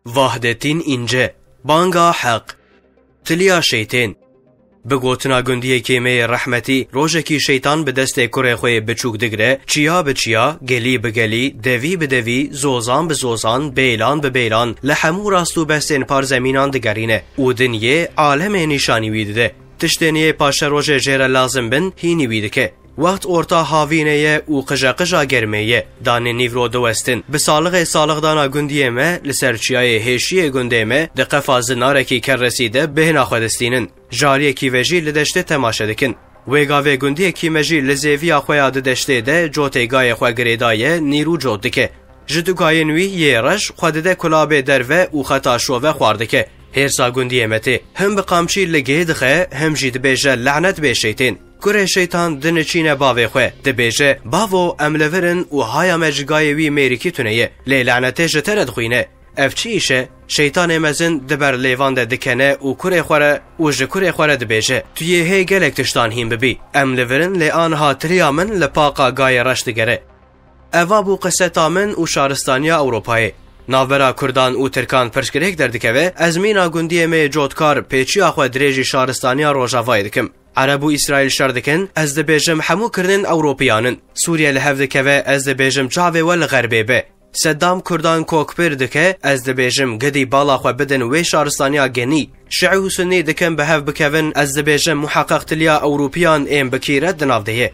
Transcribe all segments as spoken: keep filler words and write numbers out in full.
Vahdettin İnce, Banga Heq, Tiliya Şeytên. Bi gotina gundiyekî me yê rehmetî, rojekî şeytan bi destê kurê xwe yê biçûk digire, çiya bi çiya, gelî bi gelî, devî bi devî, zozan bi zozan, bêlan bi bêlan, li hemû rast û bestên parzemînan digerîne û dinyê, alemê nîşanî wî dide. Tiştên yê paşerojê jê re lazim bin, hînî wî dike. Wext orta havînê ye û qije qija germê ye. Danê nîvro diwestin. Bi salixê salixdana gundiyê me li ser çiyayê hêşiyê gundê me di qefa zinarekî kerresî de bêhna xwe distînin. Ji aliyekî ve jî li deştê temaşe dikin. Wê gavê gundiyekî me jî li zêviya xwe ya di deştê de cotê gayê xwe girêdaye, nîr û cot dike. Ji du gayên wî yê reş xwe dide kulabê derve û xeta şove xwar dike. Hêrsa gundiyê me tê. Him bi qamçî li gê dixe, him jî dibêje, "Lanet bê şeytên." Kurê şeytan diniçîne bavê xwe. Dibêje, "Bavo, em li vir in û haya me ji gayê wî mêrikî tune ye. Lê lanetê ji te re dixwîne. Ev çi îş e?" Şeytanê mezin di ber lêvan de dikene û kurê xwe re û ji kurê xwe re dibêje, "Tu yê hê gelek tiştan hîn bibî. Em li vir in, lê aniha tiliya min li paqa gayê reş digere." Eva bû qiseta min û şaristaniya Ewropayê. Navbera Kurdan û Tirkan pirsgirêk derdikeve, ez mîna gundiyê me yê cotkar pêçiya xwe dirêjî şaristaniya Rojavayê dikim. Ereb û Îsraîl şer dikin, ez dibêjim hemû kirinên Ewropiyan in. Sûriye li hev dikeve, ez dibêjim çavê we li Xerbê be. Seddam Kurdan kokpir dike, ez dibêjim gidî bala xwe bidin wê şaristaniya genî. Şiî û Sunnî dikin bi hev bikevin, ez dibêjim muheqeq tiliya Ewropiyan ên bi kîret di nav de ye.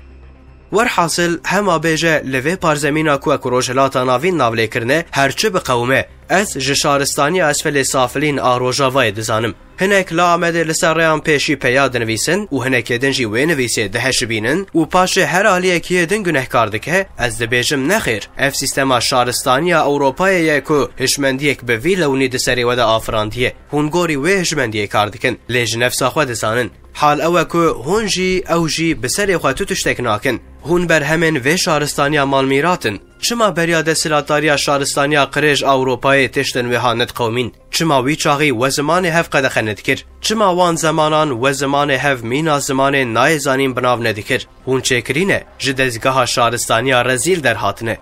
Werhasil, hema bêje li vê parzemîna ku wek Rojhilata Navîn nav lê kirine, her çi biqewime, ez ji şaristaniya Esfelê Safilîn a Rojavayê dizanim. Hinek li Amedê li ser rêyan pêşî peya dinivîsin û hinekê din jî wê nivîsê diheşibînin û paşê her aliyekî yê din gunehkar dike, ez dibêjim nexêr, ev sîstema şaristaniya Ewropayê ye ku hişmendiyek bi vî lewnî di serê we de afirandiye. Hûn gorî wê hişmendiyê kar dikin, lê ji nefsa xwe dizanin. Hal ew e ku hûn jî, ew jî bi serê xwe tu tiştek nakin. Hûn berhemên vê şaristaniya malmîrat in. Çima beriya desthilatdariya şaristaniya qirêj a Ewropayê tiştin wiha nediqewimîn? Çima wî çaxî we zimanê hev qedexe nedikir? Çima wan zemanan we zimanê hev mîna zimanên nayê zanîn bi nav nedikir? Hûn çêkirî ne, ji dezgeha şaristaniya rezîl derhatine.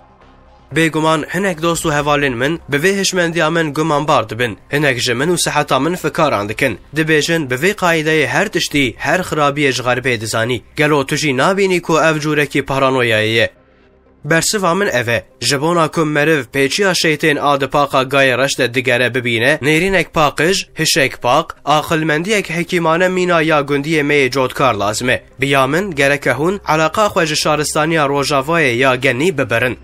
Bêguman hinek dost û hevalên min bi vê hişmendiya min gumanbar dibin. Hinek ji min û seheta min fikaran dikin. Dibêjin, bi vê qaîdeyê her tiştî, her xirabiyê ji xerbê dizanî. Gelo tu jî nabînî ku ev cûrekî paranoyayê ye? Bersiva min ev e, ji bona ku meriv pêçiya şeytên a di paqa gayê reş de digere bibîne, nêrînek paqij, hişek paq, aqilmendiyek hekîmane mîna ya gundiyê me yê cotkar lazim e. Bi ya min gereke hûn eleqa xwe ji şaristaniya Rojavayê ya genî bibirin.